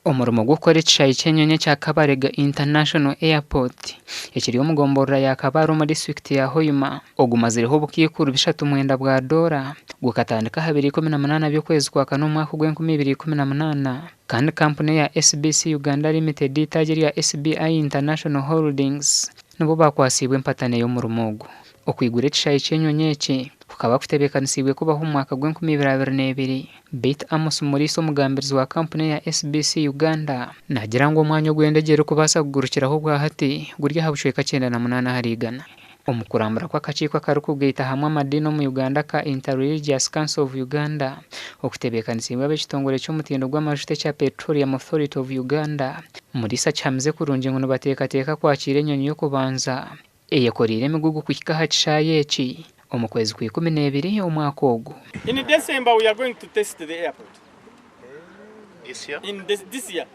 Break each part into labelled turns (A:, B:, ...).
A: Omurimo gw'okukora ekishaayi ky'enyonyi ekya Kabalega International Airport ekiri omu gomborora ya Kabale omu disiturikiti ya Hoima ogumazireho obukaikuru 39 bwa doora gukatandika aha biro 18 by'okwezi kwa kana omwaka ogw'enkumi ibiri ikumi na munaana kandi kampuni eya SBC Uganda Limited eitaagi erya SBI International Holdings nibo baakwatsiibwe empatane y'omurimo ogu. Okwigura ekishaayi ky'enyonyi eki kukaba kutebeekanisiibwe kubaho omu mwaka gw'enkumi ibiri abiri n'ebiri. Beitu Amos Muriisa omugambirizi wa kampuni eya SBC Uganda naagira ngu omwanya ogu endegye erikubaasa kugurukiraho obwahati guri aha bucweka 98 ahari igana. Omu kurambura kw'akakiiko akarikugaita hamwe amadiini omu Uganda aka Inter-Religious Council of Uganda okutebeekanisiibwe ab'ekitongore ky'omutindo gw'amajuta ekya Petroleum Authority of Uganda, Muriisa akihamize kurungi ngu nibateekateeka kwakiira enyonyi y'okubanza Eyekoreire emigugu kuhika aha kishaayi eki omu kwezi kwa 12 omwaka ogu.
B: In December we are going to test the airport.
C: This year?
B: In this, this year.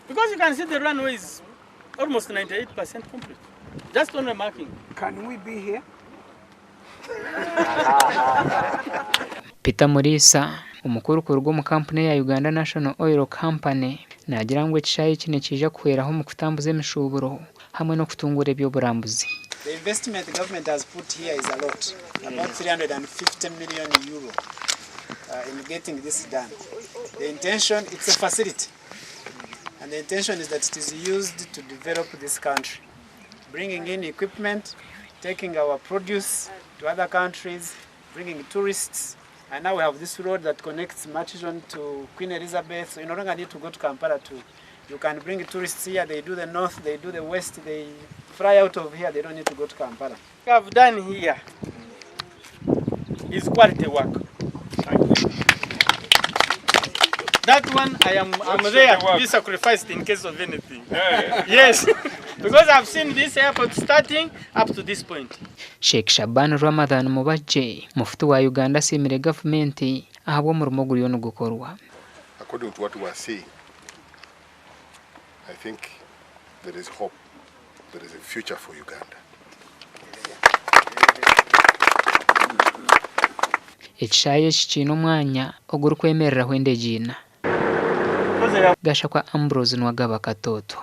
B: Because you can see the runway is almost 98% complete. Just on the marking.
D: Can we be here?
A: Peter Muriisa, omukuru kuruga omu kampuni eya Uganda National Oil Company naagira ngu ekishaayi eki nikiija kuhweraho omu kutambuza emishuuburo hamwe n'okutunguura eby'oburambuzi.
E: The investment the government has put here is a lot, about 350 million euro uh, in getting this done. The intention, it's a facility, and the intention is that it is used to develop this country, bringing in equipment, taking our produce to other countries, bringing tourists, and now we have this road that connects Murchison to Queen Elizabeth, so you no longer need to go to Kampala to You can bring tourists here, they do the north, they do the west, they fly out of here, they don't need to go to Kampala.
B: What I've done here is quality work. That one, I am I'm there to be sacrificed in case of anything. Yes, because I've seen this airport starting up to this point.
A: Sheikh Shaban Ramadhan Mubajje, Mufti wa Uganda asiimire gavumenti ahabw'omurimo oguriyo nigukorwa.
F: According to what we are seeing, I think there is hope, there is a future for Uganda.
A: Ekishaayi eki kiine omwanya ogurikwemereraho endegye ina. Gashakwa Ambrose Nwagaba Katoto.